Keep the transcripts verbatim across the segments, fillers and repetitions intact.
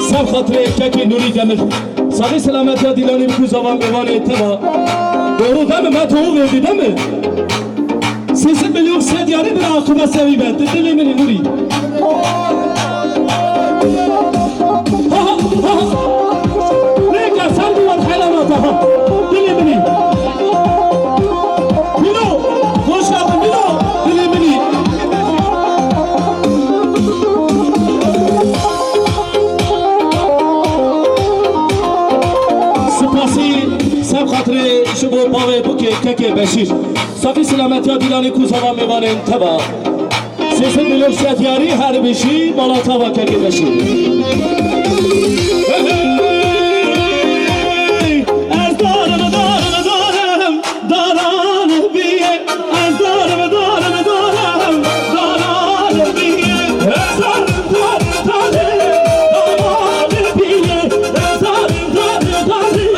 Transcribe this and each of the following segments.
Ser xatirê kekê Nûrî Demir. Saxî selametiya dîlanê bi ku zava mêvanê teva. Doğru değil mi? Me doğru verdi değil mi? Sêsed milyon se diyarî bir akıma sevî be. Dilê min ê Nûrî. Ha, ha, ha, ha. Rêka ser duvar helama daha. Dilê min ê. Mîlo, hoş geldin Mîlo. Dilê min ê. Spasî ser xatirê ji bo bavê bikê kekê Beşîr. Saxî selametiya dîlanê ku zava mêvanên teva. Sêsed milyon se diyarî her bişî mala tava kekê Beşîr. Ez darim, darim, darim. Daran biye, ez darim, darim, darim, daran biye. Ez darim, darim, darim, daran biye. Ez darim, darim, darim,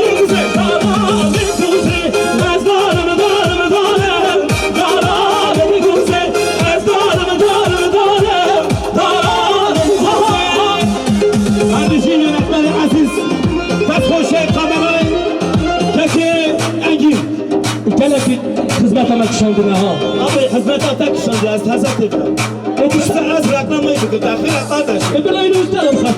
daran kuze. Ez darim, darim, darim, daran kuze. Ez darim, darim, darim, daran kuze. Kardeşim yönetmen Aziz, destxoşê kamerayê kekê Engîn. Gelekî xizmeta me kişandine ha. Abi, xizmeta te kişandiye, ez heza tê bira. Ê, tu Yoksa ez reklamê bikim, te xêra qardaş. Ê, bila ino te re bixwe,